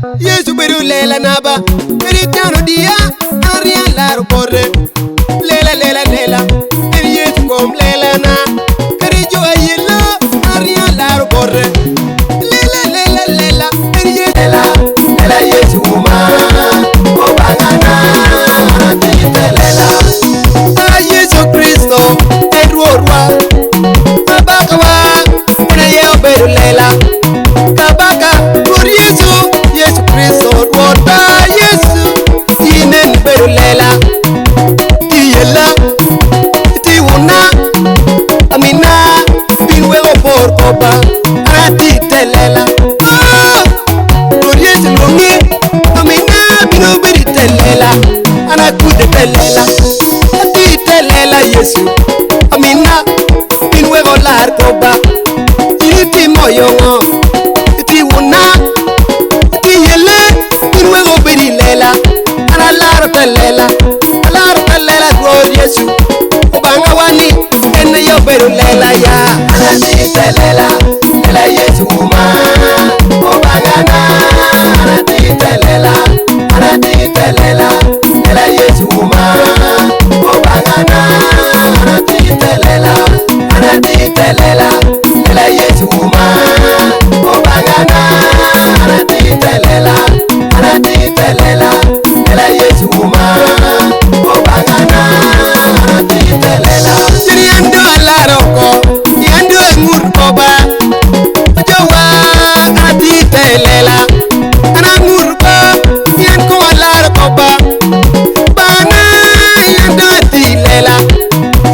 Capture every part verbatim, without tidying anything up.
Yecu bedo lela naba, kadi dano dia, an riŋo alaro bote. Lela, lela, lela, en Yecu kom lelana. Kadi jo ayelo, an riŋo alaro bote. Lela, lela, lela, en Yecu. Lela, lela Yecu wuma, Obaŋana, an atye te lela. A Yecu Kricito, en Rwotwa, Kabakawa, en aye obedo lela. Kabaka, Rwot Yecu, Yecu Kricito, Rwotwa Yecu, in en ibedo lela. Itye yela, itye wuna, amina, bin weko opor kobba, an atye i te lela. Oh, Rwot Yecu lwoŋi, amina, bino bedo i te lela, an akuto i te lela, atye i te lela, Yecu, amina, bin weko olar kobba. In itimo yoŋo, itye wuna, itye yela, bin weko obedo i lela, an alaro te lela, alaro te lela, Rwot Yecu, Obaŋawa ni, en aye obedo lela ya. An atye i te lela, lela Yecu wuma, Obaŋana, an atye i te lela, an atye i te lela, lela Yecu wuma, Obaŋana, an atye i te lela, an atye i te lela, lela Yecu wuma, Obaŋana, an atye i te lela, an atye i te lela, lela Yecu wuma, Obaŋana, an atye i te lela. Cen yan doŋ alaro oko, yan doŋ aŋut kobba. Jowa, an atye i te lela, an aŋut oko, yan koŋ alaro kobba. Bana, yan doŋ atye i lela,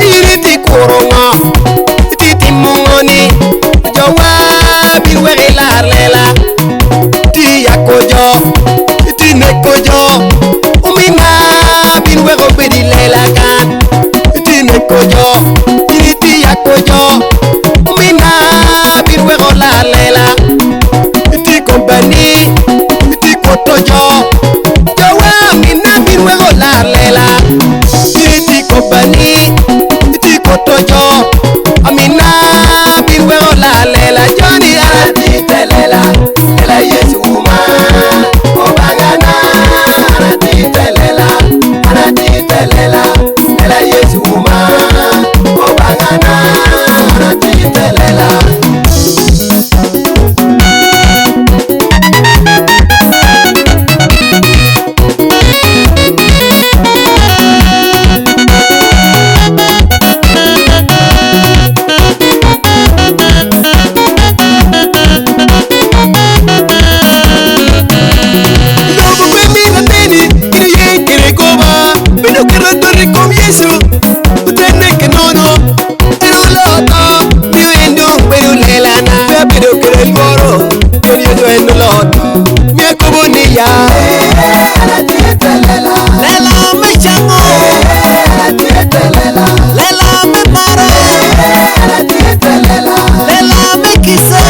in itye kuro ŋo? Itye timo ŋo ni? Jowa, bin wek ilar lela. Itye yako jo, itye neko jo. Omina, bin wek obed i lela kan. Itye neko jo, in itye yako jo. Omina, bin wek olar lela. Itye kombani, itye kwoto jo. Jowa, omina, bin wek olar lela. In itye kombani, itye kwoto jo. Amina, bin weko la lela, joni an atye te lela, lela Yecu wuma. Obaŋana, an atye te lela, an atye te lela, lela Yecu wuma. Obaŋana, an atye te lela. Lobo gwe mil ateni, in oye kede goba, bedo kede odot i kom Yecu, otenne ke nono, en olo oko, mio en doŋ bedo lelana. Pe abedo kede lworo, pien Yecu en olo oko. Mio akobo ni ya. Lela me caŋo. Lela me maro. Lela me kica.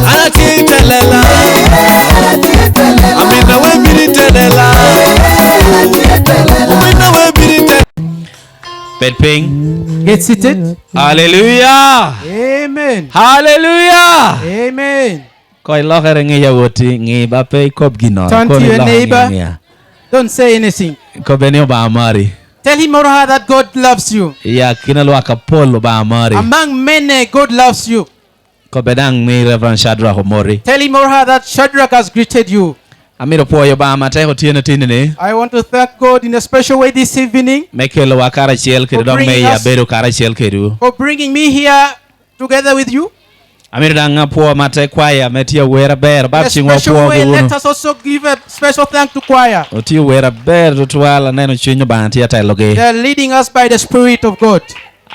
An atye i te lela. Amina we bino i te lela. Amina we bino i te. Bed piny. Get seated. Haleluya. Amen. Haleluya. Amen. Koŋ ilokere, ŋi awoti, ŋi ba pe ikob ginnoro. Turn to your neighbor. Don't say anything. Kobbe ni Obaŋa mari. Tell him or her that God loves you. I akina lwak apol Obaŋa mari. Among many, God loves you. Kobbe daŋ ni Reverend Shadrack omoti. Tell him or her that Shadrack has greeted you. Amito pwoyo Obaŋa matek otyeno tinni ni. I want to thank God in a special way this evening. Me kelowa karacel kede dok me iya bedo karacel kedwu. For bringing me here together with you. Amito daŋ apwo matek kwaya ame tye awer aber, bab ciŋwa opwogi wunu. In a special way, let us also give a special thank to choir. Otye ower aber tutwal, aneno cuny Obaŋa tye atelogi. They are leading us by the Spirit of God.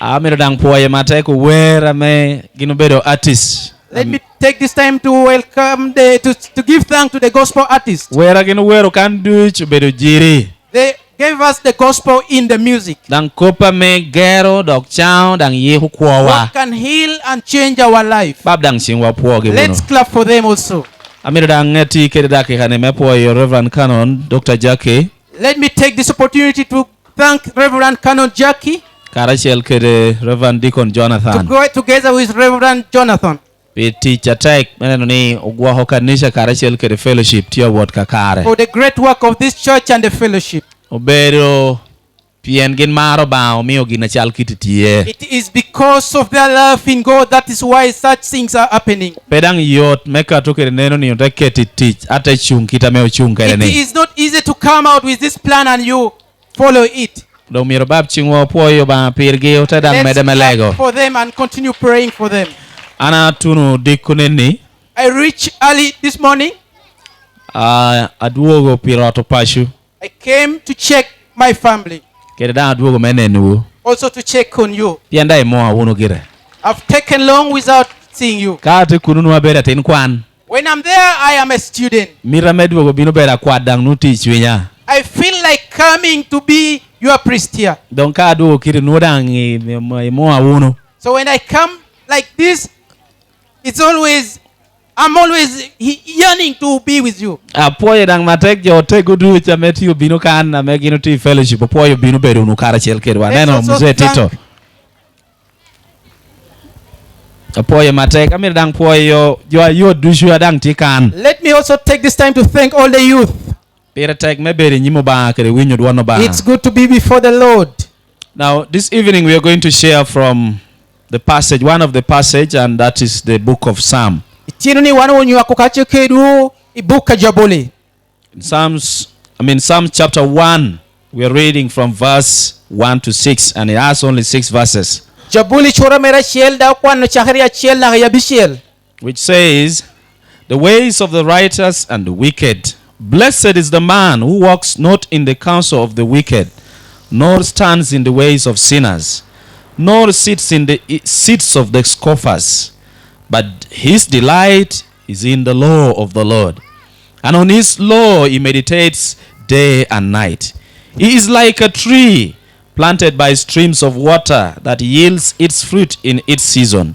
Amito daŋ pwoyo matek ower ame gin obedo artist. Let me take this time to welcome the, to, to give thanks to the gospel artists. Wer a gin owero kan duc obedo jiri. They gave us the gospel in the music. Daŋ kop ame gero dok caŋo daŋ yiko kwowa. What can heal and change our life? Bab daŋ ciŋwa opwogi wunu. Let's clap for them also. Amito daŋ ati kede dakika ni me pwoyo Reverend Canon, Doctor Jackie. Let me take this opportunity to thank Reverend Canon Jackie. Karacel kede Reverend Deacon Jonathan. To go together with Reverend Jonathan. pi tic atek me neno ni ogwoko kanica karacel kede fellowship tye awot kakare. For the great work of this church and the fellowship. Obedo pien gin maro Obaŋa omio gin acal kit tye. It is because of their love in God, that is why such things are happening. Pe daŋ yot me kato kede neno ni ote keto i tic, ate cuŋ kit ame ocuŋ kede ni. It is not easy to come out with this plan and you follow it. Doŋ myero obab ciŋwa opwoyo Obaŋa pirgi, ote daŋ mede me lego. Let's clap for them and continue praying for them. An atuno dikko nenni. I reach early this morning. Ah, adwogo pi roto paco. I came to check my family. Kede daŋ adwogo me nenowu. Also to check on you. Pien daŋ imoa wunu gire. I've taken long without seeing you. Ka atye kuno nwoŋo abedo atin kwan. When I'm there, I am a student. Mita me dwogo bino bedo akwat daŋ nwoŋo tye i cwinya. I feel like coming to be your priest here. Doŋ ka adwogo kite nwoŋo daŋ i-, i-, imoa wunu. So when I come like this, it's always, I'm always he-, yearning to be with you. Apwoyo daŋ matek jo otego ducu ame tye obino kan, ame gin otye i fellowship, apwoyo obino bedo wunu karacel kedwa. Let's also thank Aneno Mzee Tito. Apwoyo matek. Amito daŋ pwoyo jo ayot ducu a daŋ tye kan. Let me also take this time to thank all the youth. Pire tek me bedo i nyim Obaŋa kede winyo dwon Obaŋa. It's good to be before the Lord. Now, this evening we are going to share from the passage, one of the passage, and that is the book of Psalm. Itino ni wan onywako kace kedwu i buk a Jabuli. In Psalms, I mean, Psalms chapter one, we are reading from verse one to six, and it has only six verses. Jabuli cura mere acel, da okwano cakere acel naka i abicel. Which says, "The ways of the righteous and the wicked. Blessed is the man who walks not in the counsel of the wicked, nor stands in the ways of sinners, nor sits in the i-, seats of the scoffers. But his delight is in the law of the Lord, and on his law he meditates day and night. He is like a tree planted by streams of water that yields its fruit in its season,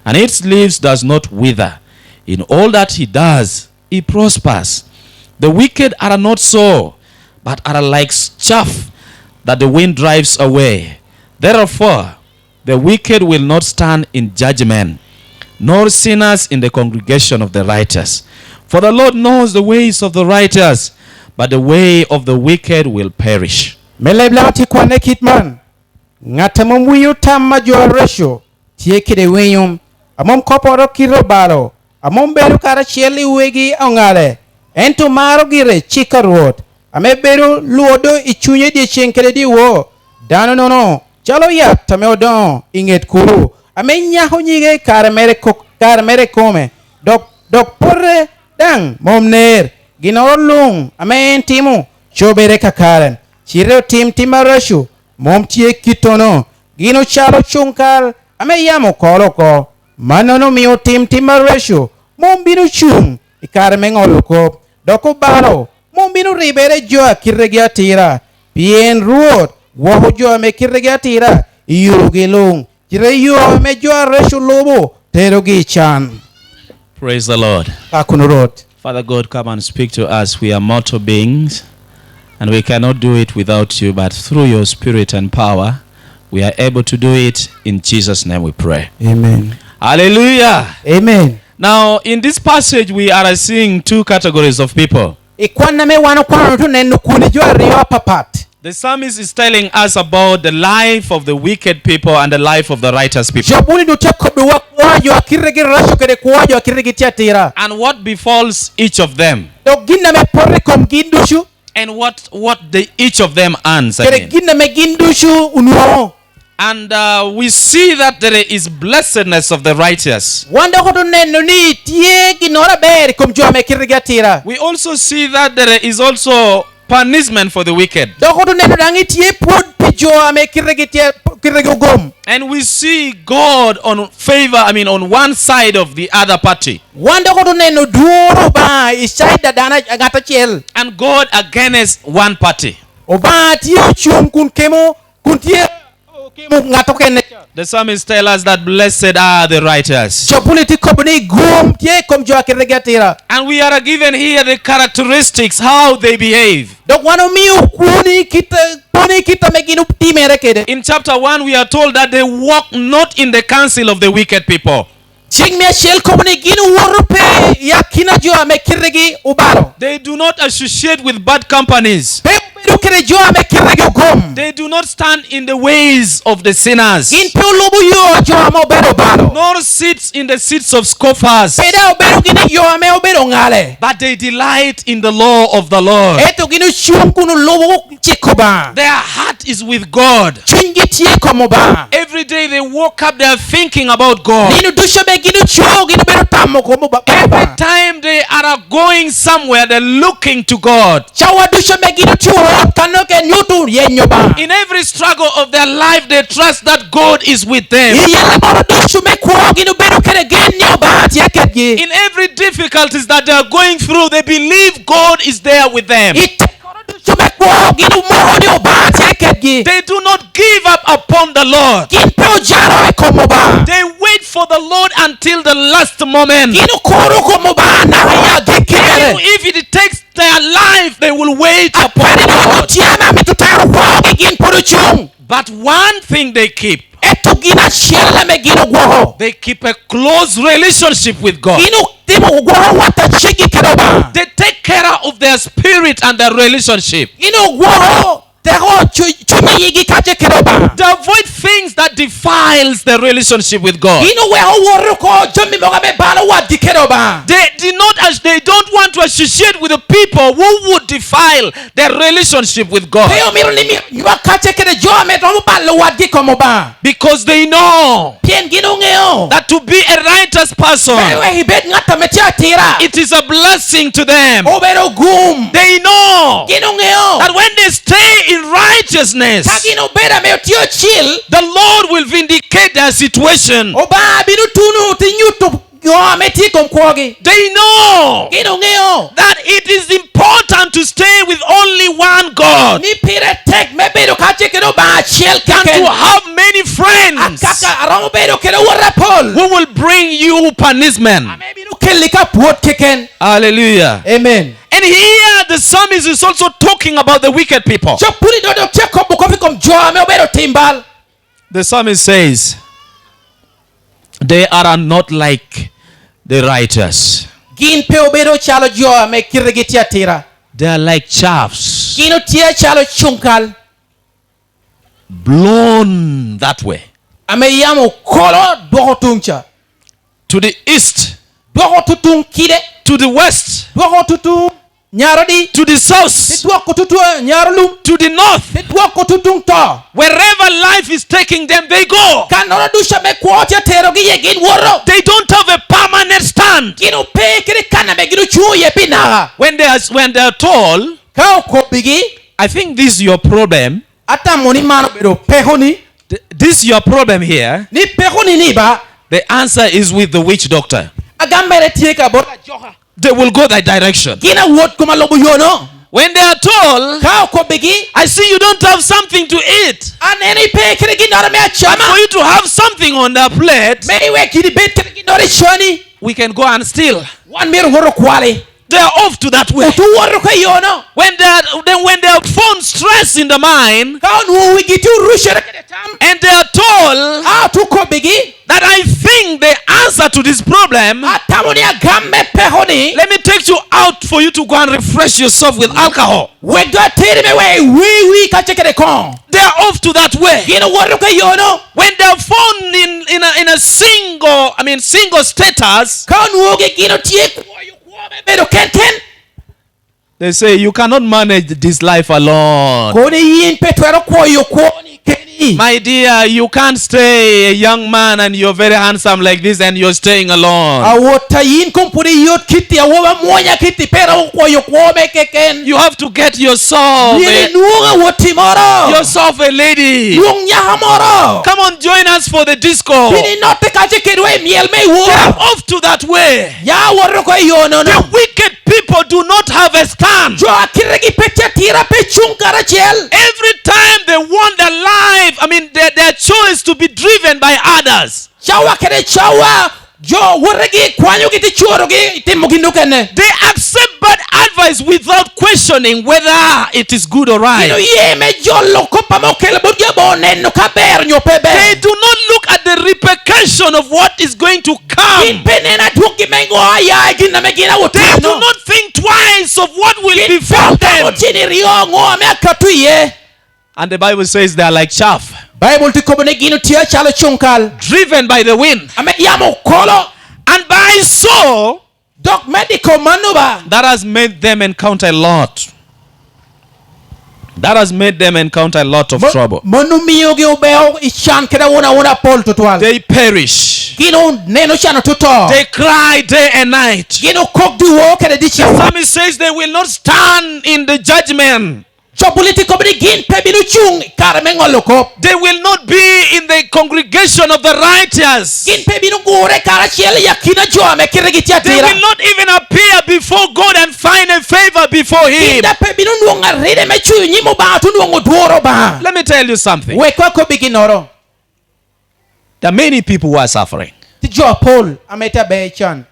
and its leaves does not wither. In all that he does, he prospers. The wicked are not so, but are like chaff that the wind drives away. Therefore, the wicked will not stand in judgment, nor sinners in the congregation of the righteous. For the Lord knows the ways of the righteous, but the way of the wicked will perish." Me leb lam tye kwanne kit man: Ŋat a mom winyo tam a jo areco tye kede winyo, a mom kopporo kite obalo, a mom bedo karacel i wegi oŋale, ento maro gire cik a Rwot, ame bedo lwodo i cunye dyeceŋ kede dyewor. Dano-nono calo yat ame odoŋo i ŋet kulu, ame nyako nyige i kare mere kok-, kare mere ikome, dok, dok pote daŋ mom ner. Ginnoro luŋ ame en timo cobere kakare, cite otim tim areco mom tye kittono. Gin ocalo cuŋkal ame yamo okolo oko. Mannono omio tim tim areco mom bino cuŋ i kare me ŋolo kop, dok obalo mom bino ribere i jo a kitegi atira, pien Rwot gwoko jo ame kitegi atira i yogi luŋ, cite yo ame jo areco lubo terogi i can. Praise the Lord. Ka kono Rwot. Father God, come and speak to us. We are mortal beings, and we cannot do it without you, but through your spirit and power, we are able to do it. In Jesus' name we pray. Amen. Hallelujah. Amen. Now, in this passage, we are seeing two categories of people. I kwan ame wan okwano, to neno kwoni jo aryo apapat. The psalmist is telling us about the life of the wicked people and the life of the righteous people. Jabuli doŋ tye kobbiwa kwo a jo a kitegi raco kede kwo a jo a kitegi tye atira. And what befalls each of them. Dok gin ame poto i kom gin ducu. And what, what the, each of them earns, I mean. Kede gin ame gin ducu onwoŋo. And, uh, we see that there is blessedness of the righteous. Wan dok oto neno ni tye ginnoro aber i kom jo ame kitegi atira. We also see that there is also punishment for the wicked. Dok oto neno daŋ ni tye pwod pi jo ame kitegi tye, kitegi ogom. And we see God on favor, I mean, on one side of the other party. Wan dok oto neno dworo Obaŋa i side a dano a-, ŋat acel. And God against one party. Obaŋa tye ocuŋ kun kemo, kun tye okemo ŋat okene ca. The psalmist tell us that blessed are the righteous. Jabuli tye kobo ni gum tye i kom jo a kitegi atira. And we are given here the characteristics, how they behave. Dok wan omio kwoni kit, kwoni kit ame gin otimere kede. In chapter one, we are told that they walk not in the counsel of the wicked people. Cik me acel kobo ni gin owoto pe i akina jo ame kitegi obalo. They do not associate with bad companies. Pe obedo kede jo ame kitegi ogom. They do not stand in the ways of the sinners. Gin pe olubo yo jo ame obedo obalo. Nor sits in the seats of scoffers. Pe daŋ obedo gin i yo ame obedo ŋale. But they delight in the law of the Lord. Ento gin ocuŋ kun olubo cik Obaŋa. Their heart is with God. Cunygi tye i kom Obaŋa. Every day they woke up, they are thinking about God. Nino ducu ame gin oco, gin obedo tamo kom Oba-, Obaŋa. Every time they are going somewhere, they're looking to God. Cawa ducu ame gin oco ot, kan nongo ke nyuto yenyo Obaŋa. In every struggle of their life, they trust that God is with them. I yelle moro ducu me kwo, gin obedo kede gen ni Obaŋa tye kedgi. In every difficulties that they are going through, they believe God is there with them. I tekoro ducu me kwo, gin omoko ni Obaŋa tye kedgi. They do not give up upon the Lord. Gin pe ojaro i kom Obaŋa. They wait for the Lord until the last moment. Gin okoro kom Obaŋa naka i agikkere. Even if it takes their life, they will wait upon the Lord. Kadi dok tye ame amito tero kwogi, gin pwod ocuŋ. But one thing they keep. Ento gin acel ame gin ogwoko. They keep a close relationship with God. Gin otimo, ogwoko wat aceggi kede Obaŋa. They take care of their spirit and their relationship. Gin ogwoko teko cu-, cuny a yigi kacel kede Obaŋa. They avoid things that defiles their relationship with God. Gin oweko wot oko jami mogo ame balo wadgi kede Obaŋa. They did not as-, they don't want to associate with the people who would defile their relationship with God. Pe omito ni mi-, nywak kacel kede jo ame romo balo wadgi i kom Obaŋa. Because they know Pien gin oŋeo that to be a righteous person, me wek ibed ŋat ame tye atira, it is a blessing to them. Obedo gum. They know Gin oŋeo that when they stay in righteousness, ka gin obedo ame otye ocil, the Lord will vindicate their situation. Obaŋa bino tuno te nyuto jo ame tye i kom kwogi. They know Gin oŋeo that it is important to stay with only one God. Ni pire tek me bedo kacel kede Obaŋa acel keken. Than to have many friends. Akaka aromo bedo kede owot apol. Who will bring you punishment. Ame bino kelli ka pwod keken. Hallelujah. Amen. And here the psalmist is also talking about the wicked people. Capuli dodo tye kobo kop i kom jo ame obedo tim bal. The psalmist says, "They are not like the righteous." Gin pe obedo calo jo ame kitegi tye atira. They are like chaffs. Gin otye calo cuŋkal. Blown that way. Ame yamo kolo dwoko tuŋ ca. To the east. Dwoko tutuŋ kide. To the west. Dwoko tutuŋ nyarodi. To the south. Te dwoko tutuŋ nyarolum. To the north. Te dwoko tutuŋ to. Wherever life is taking them, they go. Kannoro ducu ame kwo tye terogi iye, gin woto. They don't have a permanent stand. Gin ope kede kan ame gin ocuŋ iye pi naka. When they are, when they are told, Ka okobbigi, "I think this is your problem," Atamo ni man obedo pekoni. Th-, this your problem here. Ni pekoni ni ba. The answer is with the witch doctor. Agambere tye ka bot ajoka. They will go that direction. Gin awot kuma lubo yono. When they are told, Ka okobbigi, "I see you don't have something to eat." Aneno ipe kede ginnoro me acama. For you to have something on the plate, me iwek gin ibed kede ginnoro i coni. We can go and steal. Wan myero wot okwali. They are off to that way. Otu wot oko i yono. When they are, then when they have found stress in the mind, Ka onwoŋo wigi tye orucere kede tam, and they are told, a otu kobbigi, that, "I think the answer to this problem, Atamo ni agam me peko ni, let me take you out for you to go and refresh yourself with alcohol." Wek do ateri me wek iwi wi kacel kede koŋo. They are off to that way. Gin owoto oko i yono. When they are found in, in a, in a single, I mean, single status, Ka onwoŋogi gin otye kwoyo kwo me bedo kenken, they say, "You cannot manage this life alone." Kono yin pe twero kwoyo kwoni keni. My dear, you can't stay a young man and you're very handsome like this and you're staying alone. Awotta, yin koŋ pwod iyot kitti, awobi amwonya kitti, pe iromo kwoyo kwo me keken. You have to get yourself Myero a, inwoŋ awotti moro. Yourself a lady. Lwoŋ nyaka moro. Come on, join us for the disco. Bin inotte kacel kedwa i myel me iwor. They are off to that way. Ya wot oko i yo nono. The wicked people do not have a stand. Jo a kitegi pe tye atira pe cuŋ karacel. Every time they want the life, I mean, their, their choice to be driven by others. Cawa kede cawa, jo wotegi kwanyogi te cworogi i timo gin okene. They accept bad advice without questioning whether it is good or right. Gin oye me jolo kop ame okelo botgi abo oneno ka ber onyo pe ber. They do not look at the repercussion of what is going to come. Gin pe neno adwoggi me ŋo aya i gin ame gin awotino. They do not think twice of what will befall them. Gin pe okwano cen i ryo ŋo ame akato iye. And the Bible says they are like chaff. Baibul tye kobo ni gin otye acalo cuŋkal. Driven by the wind. Ame yamo okolo. And by so, dok me diko mano ba. That has made them encounter a lot. That has made them encounter a lot of trouble. Mano miogi obeo i can kede awuna awuna apol tutwal. They perish. Gin oneno can otuto. They cry day and night. Gin okok dyewor kede dyecel. The psalmist says they will not stand in the judgment. Cob Oliti kobo ni gin pe bino cuŋ i kare me ŋolo kop. They will not be in the congregation of the righteous. Gin pe bino gure karacel i akina jo ame kitegi tye atira. They will not even appear before God and find a favor before Him. Gin daŋ pe bino nwoŋo aride me cuyo nyim Obaŋa, te nwoŋo dworo Obaŋa. Let me tell you something. Wek akobbi ginnoro. There are many people who are suffering. Tye jo apol ame tye aber i can.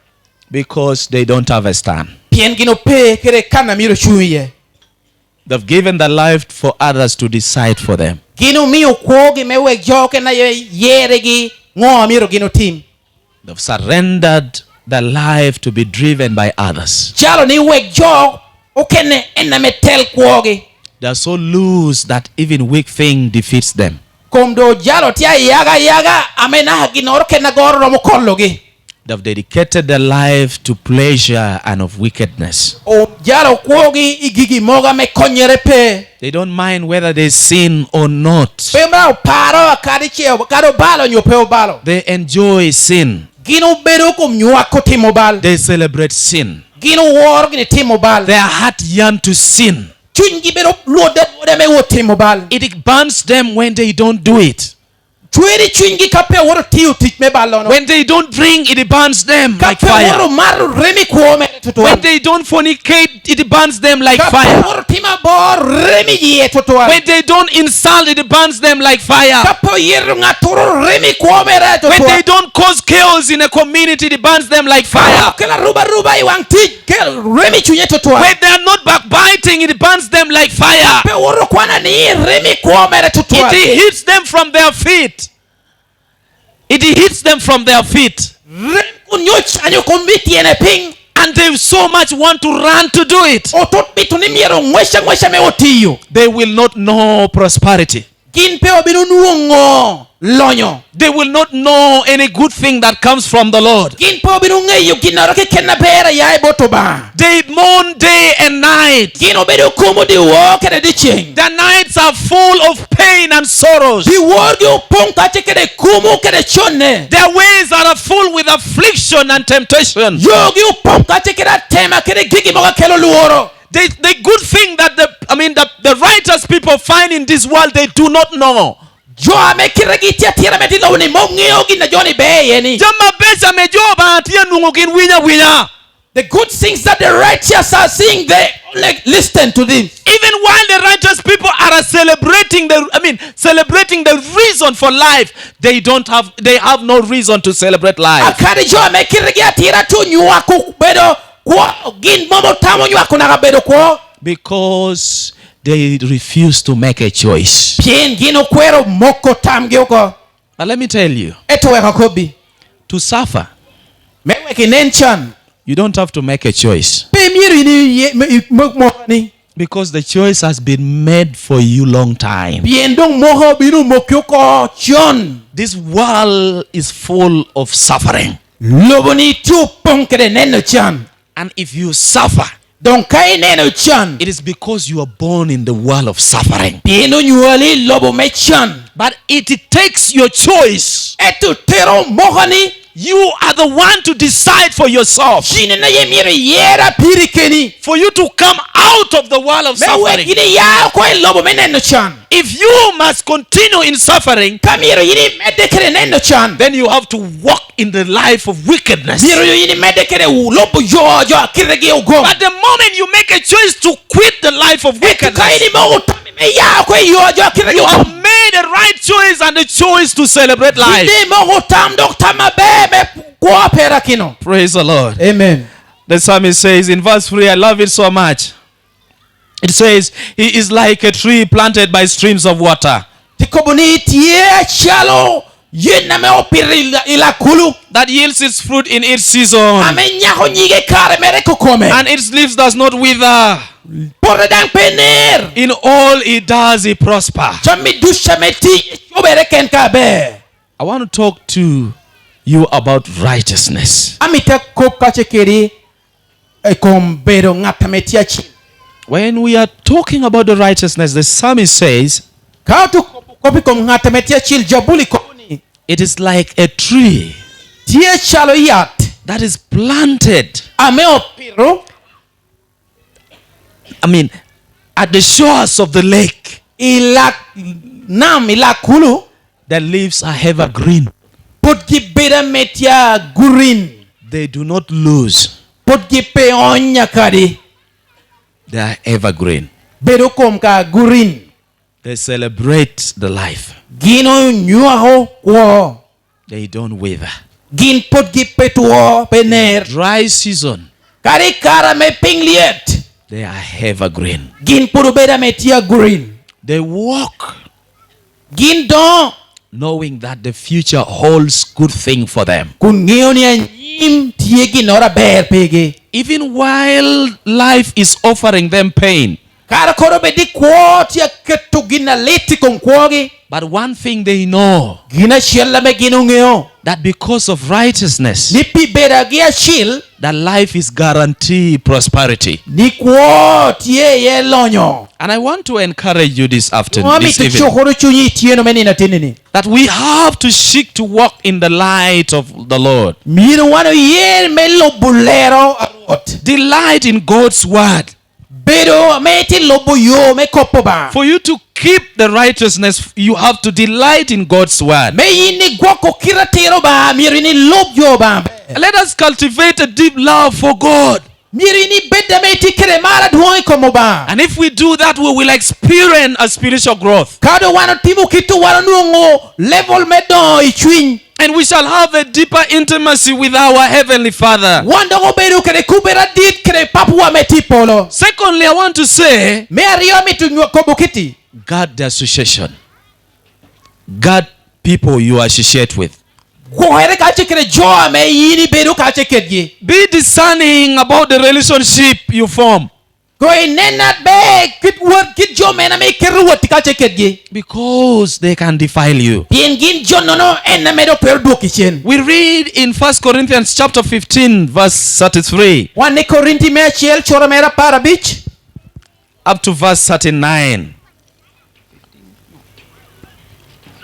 Because they don't have a stand. Pien gin ope kede kan a myero ocuŋ iye. They've given their life for others to decide for them. Gin omio kwogi me wek jo okene aye yeregi ŋo a myero gin otim. They've surrendered their life to be driven by others. Jalo ni wek jo okene en ame tel kwogi. They are so loose that even weak thing defeats them. Kom doŋ jalo tye ayaga ayaga, ame naka ginnoro kene agoro romo kologi. They've dedicated their life to pleasure and of wickedness. O, jalo kwogi i gigi mogo ame konnyere pe. They don't mind whether they sin or not. Pe ma oparo kadi ce, kadi obalo nyo pe obalo. They enjoy sin. Gin obedo kom nywak otimo bal. They celebrate sin. Gin oworo gini timo bal. Their heart yearn to sin. Cunygi bedo lwodde alwoda me wot timo bal. It burns them when they don't do it. Cwero i cunygi ka pe owoto tiyo tic me ballono. When they don't drink, it burns them like fire. Ka pe owoto mato remo i kwo mere tutwal. When they don't fornicate, it burns them like fire. Ka pe owoto timo abor, remo i yie tutwal. When they don't insult, it burns them like fire. Ka pe oyito ŋattoro, remo i kwo mere tutwal. When they don't cause chaos in a community, it burns them like fire. Ka pe okelo arubaruba i waŋ tic, kelo remo i cunye tutwal. When they are not backbiting, it burns them like fire. Ka pe owoto kwana ni, remo i kwo mere tutwal. It hits them from their feet. It hits them from their feet. Rem kun nyo canyo kom i tyene piny. And they so much want to run to do it. Otot mito ni myero oŋwec aŋweca me otiyo. They will not know prosperity. Gin pe obino nwoŋo lonyo. They will not know any good thing that comes from the Lord. Gin pe obino ŋeyo ginnoro keken aber a ya i bot Obaŋa. They mourn day and night. Gin obedo kumo dyewor kede dyeceŋ. Their nights are full of pain and sorrows. Dyeworgi opoŋ kacel kede kumo kede conne. Their ways are full with affliction and temptation. Yogi opoŋ kacel kede atema kede gigi mogo akelo lworo. The, the good thing that the, I mean, the, the righteous people find in this world, they do not know. Jo ame kitegi tye atira me tye lobo ni mom ŋeo gin a jo-ni ber iye ni. Jami abeco ame jo Obaŋa tye anwoŋo gin winyo awinya. The good things that the righteous are seeing, they only listen to them. Even while the righteous people are celebrating the, I mean, celebrating the reason for life, they don't have, they have no reason to celebrate life. Akadi jo ame kitegi atira tye onywako bedo kwo, gin mom otamo nywako naka bedo kwo. Because they refuse to make a choice. Pien gin okwero moko tamgi oko. But let me tell you, ento wek akobbi, to suffer, me wek inen can, you don't have to make a choice. Pe myero in iye, me, i-, mo-, mokani. Because the choice has been made for you long time. Pien doŋ moko obino mokki oko con. This world is full of suffering. Lobo-ni tye opoŋ kede neno can. And if you suffer, doŋ ka ineno can, it is because you are born in the world of suffering. Pien onywali i lobo me can. But it takes your choice. Ento tero mokani. You are the one to decide for yourself. Yin en aye myero iyer apiri keni. For you to come out of the world of suffering. Me wek yin iya oko i lobo me neno can. If you must continue in suffering, ka myero yin imedde kede neno can, then you have to walk in the life of wickedness. Myero yin imedde kede lobo yo jo a kitegi ogom. But the moment you make a choice to quit the life of wickedness, ento ka in imoko tammi me ya oko i yo jo a kitegi ogom, you have made a right choice and a choice to celebrate life. Yin imoko tam dok tam aber me kwo aperakino. Praise the Lord. Amen. The psalmist says in verse three, I love it so much. It says, "He is like a tree planted by streams of water." Te kobo ni tye acalo yen ame opito i la-, i lakulu. That yields its fruit in its season. Ame nyako nyige i kare mere kokome. And its leaves does not wither. Pote daŋ pe ner. In all he does, he prosper. Jami ducu ame tye cobere ken ka aber. I want to talk to you about righteousness. Amito akop kace kedi i kom bedo ŋat ame tye acil. When we are talking about the righteousness, the psalmist says, ka otu-, kop i kom ŋat ame tye acil, Jabuli kobo ni, "It is like a tree," tye calo yat, "that is planted," ame opito, I mean, "at the shores of the lake." I lak nam, i lak kulu. The leaves are ever green. Pwod gibedo ame tye a green. They do not lose. Pwod gipe onya kadi. They are ever green. Bedo kom ka green. They celebrate the life. Gin onywako kwo. They don't wither. Gin pwod gipe two, pe ner. Dry season. Kadi i kare ame piny lyet. They are ever green. Gin pwod obedo ame tye a green. They walk. Gin doŋo. Knowing that the future holds good thing for them. Kun ŋeo ni anyim tye ginnoro aber pigi. Even while life is offering them pain. Kara kono bed ni kwo tye aketo gin alit i kom kwogi. But one thing they know. Gin acel ame gin oŋeo. That because of righteousness. Ni pi bedogi acil. That life is guaranteed prosperity. Ni kwo tye iye lonyo. And I want to encourage you this afternoon, this evening. Amito cukoro cunyi i tyeno me nino atinni-ni. That we have to seek to walk in the light of the Lord. Myero wan oye me lubo lero a Rwot. Delight in God's word. Bedo ame itye lubo yo me kop Obaŋa. For you to keep the righteousness, you have to delight in God's word. Me yin igwoko kite atiro Obaŋa, myero yin ilub jo Obaŋa. Let us cultivate a deep love for God. Myero yin ibed ame itye kede mar adwoŋ i kom Obaŋa. And if we do that, we will experience a spiritual growth. Ka doŋ wan otimo kit-tu, wan onwoŋo level me doŋo i cwiny. And we shall have a deeper intimacy with our Heavenly Father. Wan dok obedo kede kubere adit kede Papawa ame tye i polo. Secondly, I want to say, me aryo, amito nyo-, kobo kiti. Guard the association. Guard people you associate with. Gwokere kacel kede jo ame yin ibedo kacel kedgi. Be discerning about the relationship you form. Koŋ inen atber kit wot, kit jo mene ame iketo wot i kacel kedgi. Because they can defile you. Pien gin jo-nono en ame dok twero dwoki cen. We read in First Corinthians chapter fifteen, verse thirty-three. Wan i Korinti me acel, cura mere apar abic. Up to verse thirty-nine.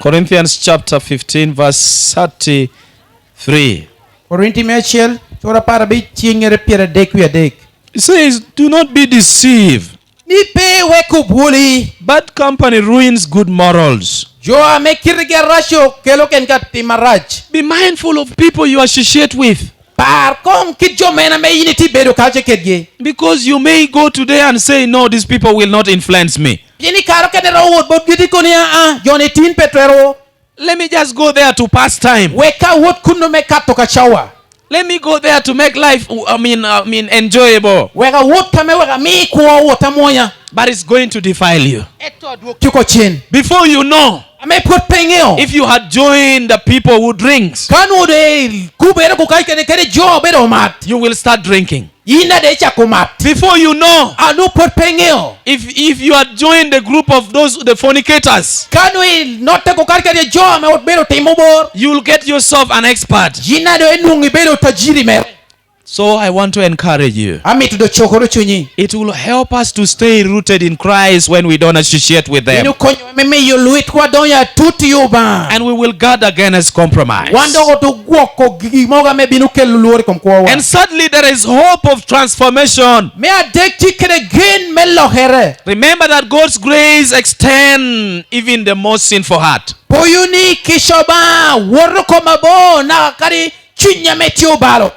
Corinthians chapter fifteen, verse thirty-three. Korinti me acel, cura apar abic, ciŋŋere pyeradek wie adek. It says, "Do not be deceived." Ni pe wek obwoli. Bad company ruins good morals. Jo ame kitegi arac kelo kengi atim arac. Be mindful of people you associate with. Par koŋ kit jo mene ame yin itye bedo kacel kedgi. Because you may go today and say, "No, these people will not influence me." Pien i kare okene iromo wot botgi ite kono ni, "Aa, jo-ni tin pe twero." Let me just go there to pass time. Wek awot kunnu me kato ka cawa. Let me go there to make life, I mean, I mean, enjoyable. Wek awot ka me wek ami kwo wot amwonya. But it's going to defile you. Ento adwok cuko cen. Before you know, ame pwod pe iŋeo. If you had joined the people who drinks, ka nwoŋo doŋ ikubere kukac kede, kede jo obedo omat, you will start drinking. Yin ade icako mat. Before you know, a nwoŋo pwod pe iŋeo. If, if you had joined the group of those, the fornicators, ka nwoŋo inotte kukac kede jo ame obedo timo bor, you will get yourself an expert. Yin ade inwoŋo ibedo tajiri mere. So I want to encourage you. Amito doŋ cokoro cunyi. It will help us to stay rooted in Christ when we don't associate with them. Bino konyowa me miyo lwitwa donyo atut i Obaŋa. And we will guard against compromise. Wan dok otu gwoko gigi mogo ame bino kelo lworo i kom kwowa. And thirdly, there is hope of transformation. Me adek, tye kede gen me lokere. Remember that God's grace extend even the most sinful heart. Poyo ni kica Obaŋa woto kom abor naka kadi cuny ame tye obalo.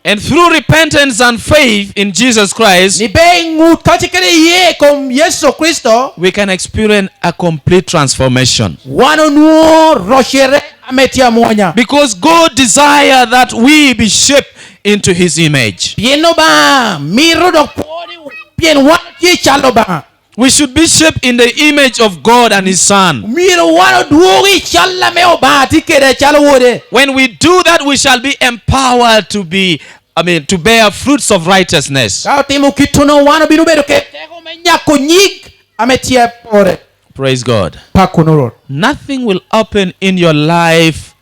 And through repentance and faith in Jesus Christ, ni be i ŋut kacel kede iye i kom Yecu Kricito, we can experience a complete transformation. Wan onwoŋo rocere ame tye amwonya. Because God desire that we be shaped into his image. Pien Obaŋa mito dok pwoo ni pien wan otye i cal Obaŋa. We should be shaped in the image of God and his son. Myero wan odwog i cal ame Obaŋa tye kede acalo wode. When we do that, we shall be empowered to be, I mean, to bear fruits of righteousness. Ka otimo kittono, wan obino bedo kede teko me nyako nyig ame tye apore. Praise God. Pak kono Rwot. Nothing will happen in your life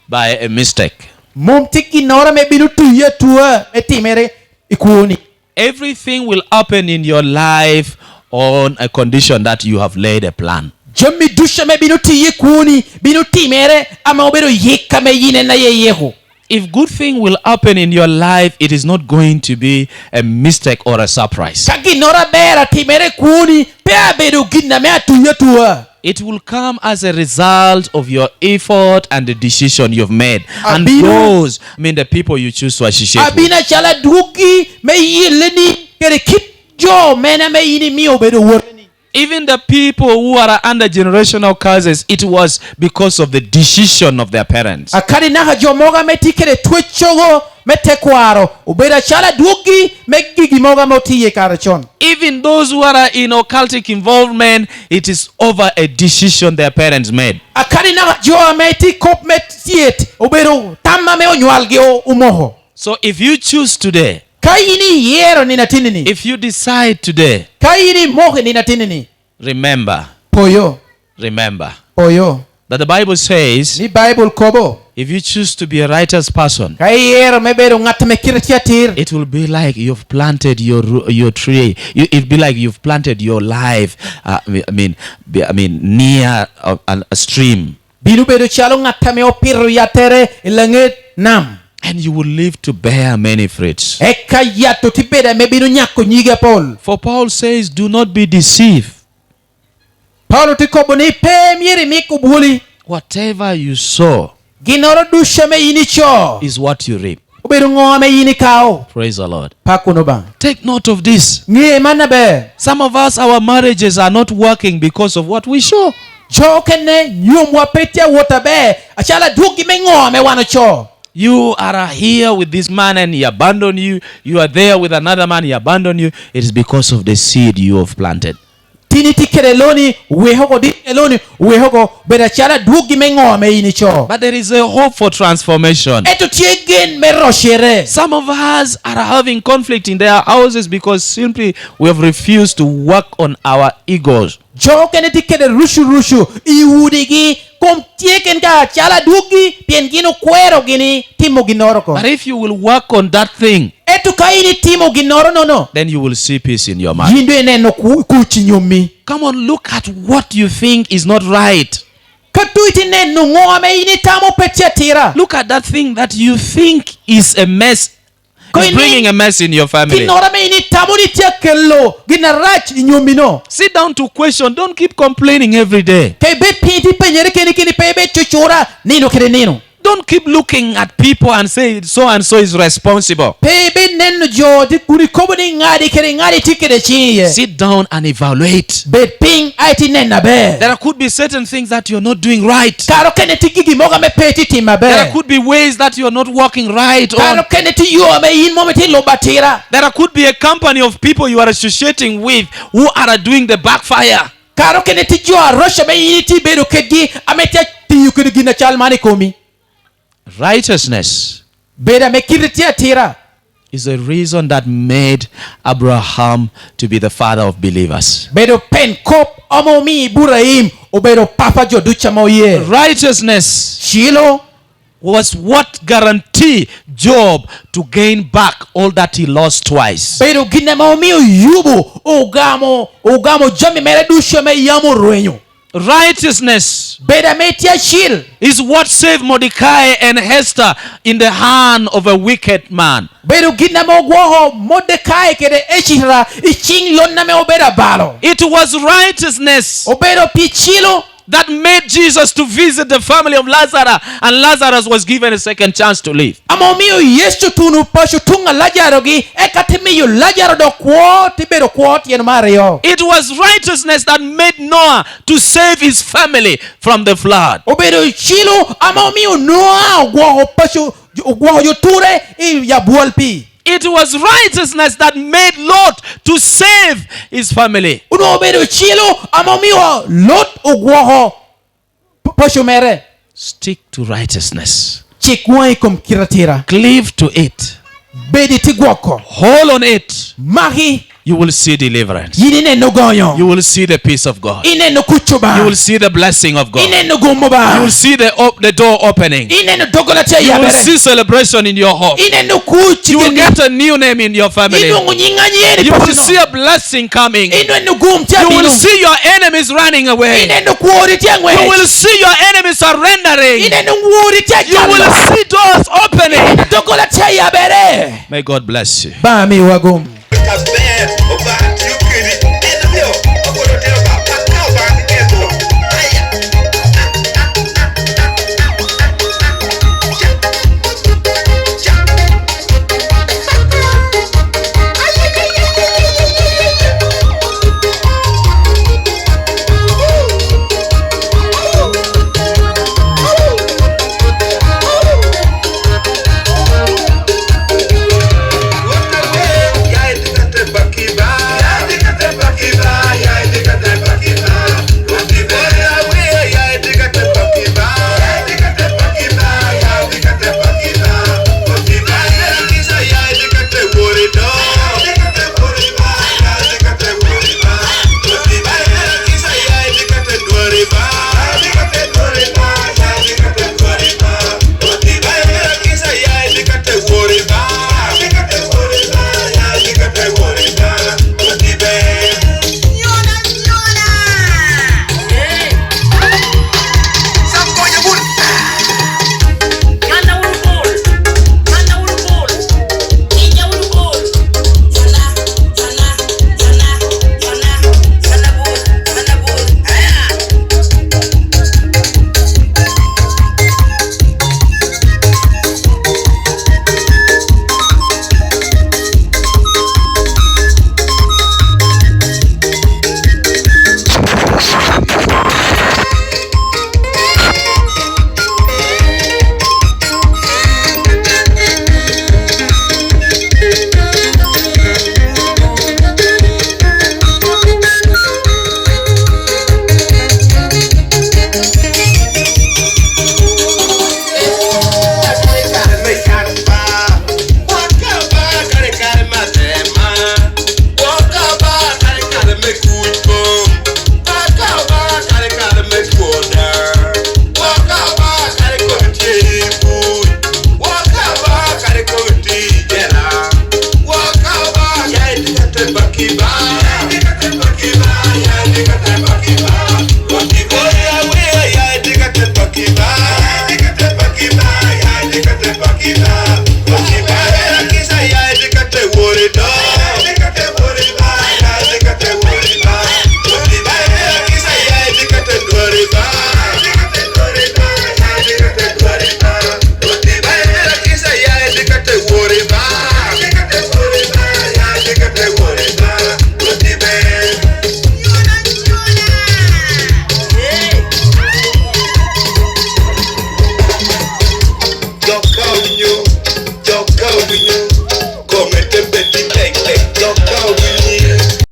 by a mistake. Mom tye ginnoro ame bino tuyi atua me timere i kwoni. Everything will happen in your life on a condition that you have laid a plan. Jami ducu ame bino tiye i kwoni bino timere ame obedo yik ame yin en aye yiko. If good thing will happen in your life, it is not going to be a mistake or a surprise. Ka ginnoro aber atimere i kwoni, pe abedo gin ame atuya atua. It will come as a result of your effort and the decision you've made. And Abino- those, I mean, the people you choose to associate with. Abino acalo adwoggi me yelleni kede kit jo mene ame in imio obedo woteni. Even the people who are under generational curses, it was because of the decision of their parents. Akadi naka jo mogo ame tye kede tweccogo me tekwaro, obedo acalo adwoggi me gigi mogo ame otiye i kare con. Even those who are in occultic involvement, it is over a decision their parents made. Akadi naka jo ame tye i kop me tyet, obedo tam ame onywalgi o- omoko. So if you choose today, Ka in iyero nino atinini, if you decide today, ka in imoko i nino atinini, remember, poyo, remember poyo. that the Bible says, Ni Baibul kobo, if you choose to be a righteous person, ka iyero me bedo ŋat ame kite tye atir, it will be like you've planted your ru- your tree. You, it'll be like you've planted your life. Uh, I mean, be- I mean, near a, a, a stream, bino bedo calo ŋat ame opito yattere i laŋet nam. And you will live to bear many fruits. Eka yat otye bedo ame bino nyako nyige apol. For Paul says, do not be deceived. Paulo tye kobo ni pe myero imik obwoli. Whatever you sow Ginnoro ducu ame in ico, is what you reap. Obedo ŋo ame in ikao? Praise the Lord. Pak wunu Obaŋa. Take note of this. Ŋe man aber. Some of us, our marriages are not working because of what we sow. Jo okene nyomwa pe tye awot aber, acalo adwoggi me ŋo ame wan oco. You are here with this man and he abandoned you. You are there with another man, he abandoned you. It is because of the seed you have planted. Tin itye kede loni, weko oko, din kede loni, weko oko, bedo acalo adwoggi me ŋo ame in ico. But there is a hope for transformation. Ento tye gen me rocere. Some of us are having conflict in their houses because simply we have refused to work on our egos. Jo okene tye kede rucu-rucu i udigi, kom tye ken ka acalo adwoggi, pien gin okwero gini timo ginnoro oko. But if you will work on that thing, Ento ka in itimo ginnoro nono, then you will see peace in your marriage. Yin doŋ ineno ku- kuc i nyommi. Come on, look at what you think is not right. Ka doŋ itye neno ŋo ame in itamo pe tye atira. Look at that thing that you think is a mess. Ko It's in- bringing a mess in your family. Ginnoro ame in itamo ni tye akelo gin arac i nyommino. Sit down to question. Don't keep complaining every day. Ka ibed piny iti penyere keni keni pe ibed cucura nino kede nino. Don't keep looking at people and say so and so is responsible. Pe ibed neno jo oti kun ikobo ni ŋadi kede ŋadi tye kede ciŋ iye. Sit down and evaluate. Bed piny a iti neno aber. There could be certain things that you're not doing right. Kare okene tye gigi mogo ame pe iti timo There aber. Could be ways that you're not working right Kare on. Okene tye yo ame in mom iti lubo atira. There could be a company of people you are associating with who are doing the backfire. Kare okene tye jo aroc ame in iti bedo kedgi ame tye tiyo kede gin acal man i komi. Righteousness Bedo ame kite tye atira. Is the reason that made Abraham to be the father of believers. Bedo pen kop ame omiyo Iburaim obedo papa jo ducu ame oye. Righteousness Cilo was what guarantee Job to gain back all that he lost twice. Bedo gin ame omiyo Yubu ogamo, ogamo jami mere ducu ame yam orwenyo. Righteousness Bedo ame tye acil is what saved Mordecai and Esther in the hand of a wicked man. Bedo gin ame ogwoko Modekai kede Ecira i ciŋ lon ame obedo abalo. It was righteousness Obedo pi cilo that made Jesus to visit the family of Lazarus, and Lazarus was given a second chance to live. Ame omio Yecu tuno paco tuŋ a Lajaro-gi, eka te miyo Lajaro dok kwo, te bedo kwo tyen me aryo. It was righteousness that made Noah to save his family from the flood. Obedo cilo ame omio Noa ogwoko paco, ogwoko jo ture i abwal pii. It was righteousness that made Lot to save his family. Onwoŋo obedo cilo ame omio Lot ogwoko p-, paco mere. Stick to righteousness. Cik waŋi i kom kite atira. Cleave to it. Bed i ti gwoko. Hold on it. Maki. You will see deliverance. Yin ineno gonyo. You will see the peace of God. Ineno kuc Obaŋa. You will see the blessing of God. Ineno gum Obaŋa. You will see the op-, the door opening. Ineno doggola tye yabere. You will see celebration in your home. Ineno kuc. You will get a new name in your family. Inwoŋo nyiŋ anyien i paco. You will see a blessing coming. Ineno gum tye abino. You will see your enemies running away. Ineno kwori tye aŋwec. You will see your enemies surrendering. Ineno kwori tye acalo. You will see doors opening. Ineno doggola tye yabere. May God bless you. Ba miwa gum.